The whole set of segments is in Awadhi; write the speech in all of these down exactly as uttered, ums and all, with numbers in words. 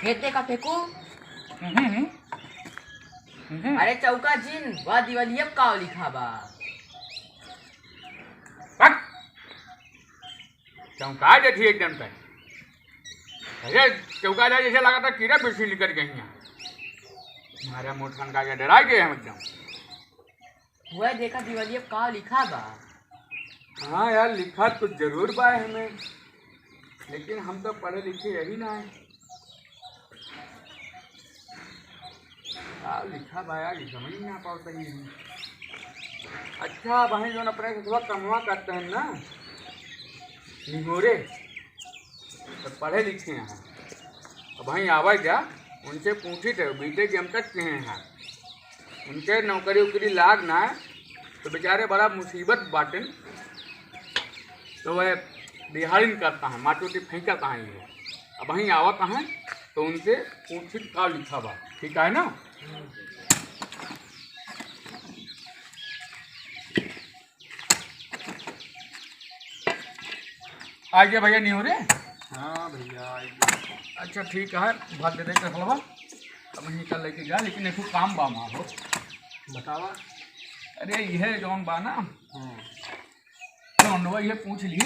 फेंक दे का फेंकू? हम्म, हम्म। हम्म। अरे चौका जिन, वह दिवालिया काव लिखा बा। पक। चौंका देती एकदम से। अरे चौका जा जैसे लगा था कीड़ा बिच्छू निकल गई हैं। हमारा मोटकन का के डरा गए हम एकदम। वह देखा दिवालिया काव लिखा बा। हाँ यार, लिखा तो जरूर बा हमें, लेकिन हम तो पढ़े लिखे यही ना है। का लिखा बा यार, ये समझ में ना पावत ही है। अच्छा, वहीं जौन अपने से थोड़ा कमवा करते हैं ना, निहोरे, तो पढ़े लिखे हैं। अब वहीं आवा जा, उनसे पूछी थे, बीटे के हम तक के हैं। उनके नौकरी उकरी लाग ना है, तो बेचारे बड़ा मुसीबत बाटेन। तो वह दिहाड़िन करता है, माटी उटी फेंकता है ये। अब वहीं आवत हैं, तो उनसे पूछी का लिखा बा, ठीक है ना? आ गया भैया निहोरे? हाँ भैया, आ गया। अच्छा ठीक है, भाग दे दे चकलवा। अब यहीं का लेके जा, लेकिन एक ठो काम बा हमार हो। बतावा। अरे यह जौन बा ना, हाँ। जौन बा ये पूछ ली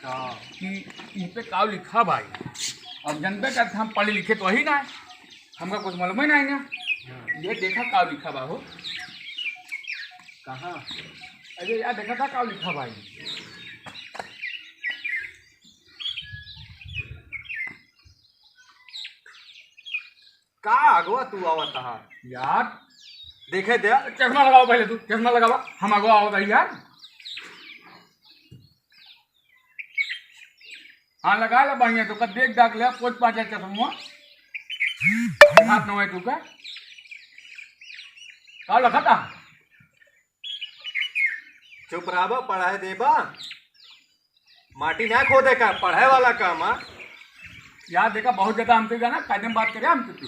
हाँ। कि इस पे काव लिखा भाई। अब जनबे करत हम पढ़े लिखे तो ही ना है। हमका कुछ मालूम ही नहीं ना। हाँ। ये देखा काव लिखा बा हो। कहाँ? अरे यार, देखा था काव लिखा भाई। का अगवा तू आवत हा? यार। देखे दे। चश्मा लगावा पहले तू, चश्मा लगावा। हम अगवा आवत ही यार। हाँ, लगा ले बढ़िया, तो का देख डाक ले, पोछ पाछ ले चश्मा। हाथ नवाई तू का। का लखा था? चुप रहबा, पढ़ाई देबा। माटी ना खोदे का, पढ़े वाला काम आ। यार देखा, बहुत ज्यादा हमसे जाना, कायदे में बात करे हमसे तू।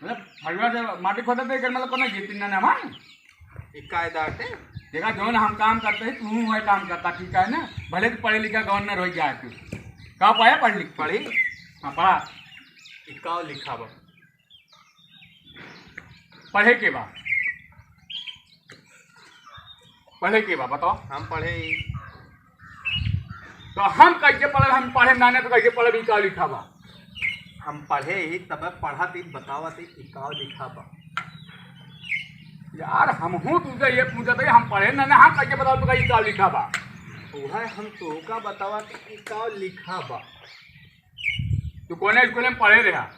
मतलब, फलवा से माटी खोदे थे, मतलब, कोनो गीत ना नाम है। ई कायदा आटे? देखा, जौन हम काम करते हैं, तू वही काम करता, ठीक है ना? भले तू पढ़े लिखा गवर्नर हो गया है तू। का पाया पढ़ लिख? पढ़ी? हाँ, पढ़ा। ई का लिखा बा? पढ़े के बा। पढ़े के बा, बताओ। हम पढ़े ही। तो हम कैसे पढ़े, हम पढ़े नाने तो कैसे पढ़े, ई का लिखा बा? हम पढ़े ही, तब पढ़त ही, बतावत ही, ई का लिखा बा। यार, हमहू तुमसे ये पूछत ही, हम पढ़े नाने, हम कैसे बताओ तो ई का लिखा बा? वह हम तोहका बतावत ही, ई का लिखा बा। तू कौने स्कूल में पढ़े रहा?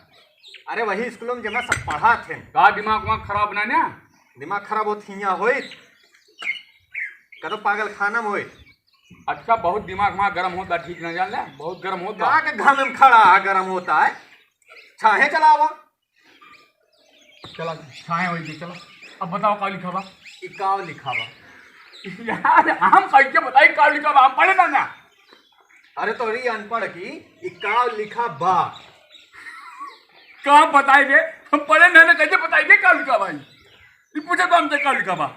अरे वही स्कूल में जमा सब पढ़त हैं। का दिमाग वाग खराब ना ना? दिमाग खराब होत हियाँ होइत। कदो पागल खाना में होइत। अच्छा, बहुत दिमाग वहाँ गरम होता, ठीक ना जान ले, बहुत गरम होता। का के घाम में खड़ा है, गरम होता है? छाहे चलावा। चला, छाहे होई दे, चला। अब बताओ का लिखा बा? ई का लिखा बा? यार, हम कैसे बताई का लिखा बा? हम पढ़े ना ना। अरे तोरी अनपढ़ की, ई का लिखा बा? का बताई रे? हम पढ़े ना ना, कैसे बताई रे का लिखा भाई? ई पूछे तो हमसे का लिखा बा?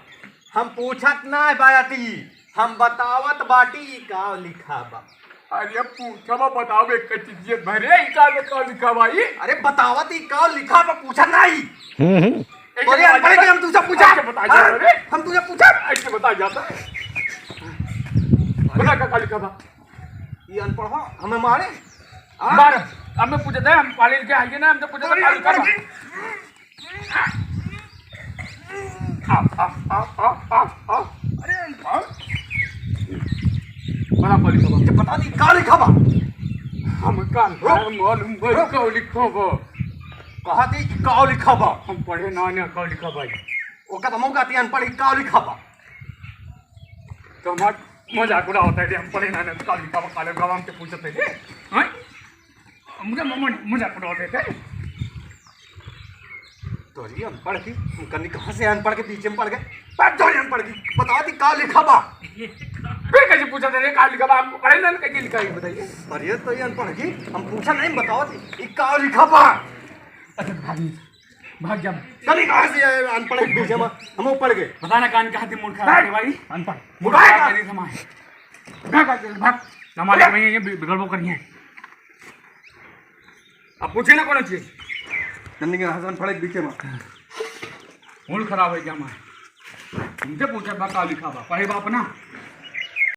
हम पूछत ना है बाटी, हम बतावत बाटी ई का लिखा बा। अरे पूछा बा, बताओ एक चीज ये भरे ई का लिखा, लिखा बा ई? अरे बतावत ई का लिखा बा, पूछत ना ही। हम्म, हम्म। ऐसे तोरे बताया अनपढ़ जाता के है? हम तुझसे पूछा? ऐसे बताया हाँ? जाता है? हम तुझसे पूछा? ऐसे बताया जाता है? बता का, का लिखा बा? ये अनपढ़ हो, हमें मारे? हाँ? मार, हमें पूछे थे, हम पालिल के आइए ना, हमसे पूछे थे, अरे, का लिखा बा? अनपढ़ की। आ, आ, आ। अरे, अनपढ़। बड़ा का लिखा बा? ये बता दी, का लिखा बा? हम का रुक। मालूम भाई, रुक। का लिखा बा? कहा थी कि का लिखा बा? हम पढ़े ना, ना का लिखा भाई। ओका तो मौका थी अनपढ़, का लिखा बा? तो हमार मजाक उड़ावत है, हम पढ़े ना, ना का लिखा बा, काले गवाम के पूछत है, हैं? मुझे, मुझे, मजाक उड़ावत है। तोरी अनपढ़ की, हम कन्नी कहाँ से अनपढ़ के पीछे में पड़ गए? पर तोरी अनपढ़ की, बता दी का लिखा बा? फिर कैसे पूछत है, का लिखा बा? हम पढ़े ना, कैसे लिखा है, बताइए। अरे तोरी अनपढ़ की, हम पूछा नहीं, बताओ दी, ई का लिखा बा? अच्छा, भाग नहीं, भाग जा। कन्नी कहाँ से आए अनपढ़ के पीछे में? हम पड़ गए। पता ना कान कहाँ से मूर्ख है भाई। अनपढ़। मूर्ख भाग। कहाँ से समाए? भाग, भाग, भाग। हमारे अरे। वहीं ये बि-, बिगड़बो करिए। अब पूछे ना कोनो चीज। नन्नी के हसन फड़े बीचे में। मूड खराब है क्या मैं? तुमसे पूछे बा का लिखा बा, पढ़े बा अपना।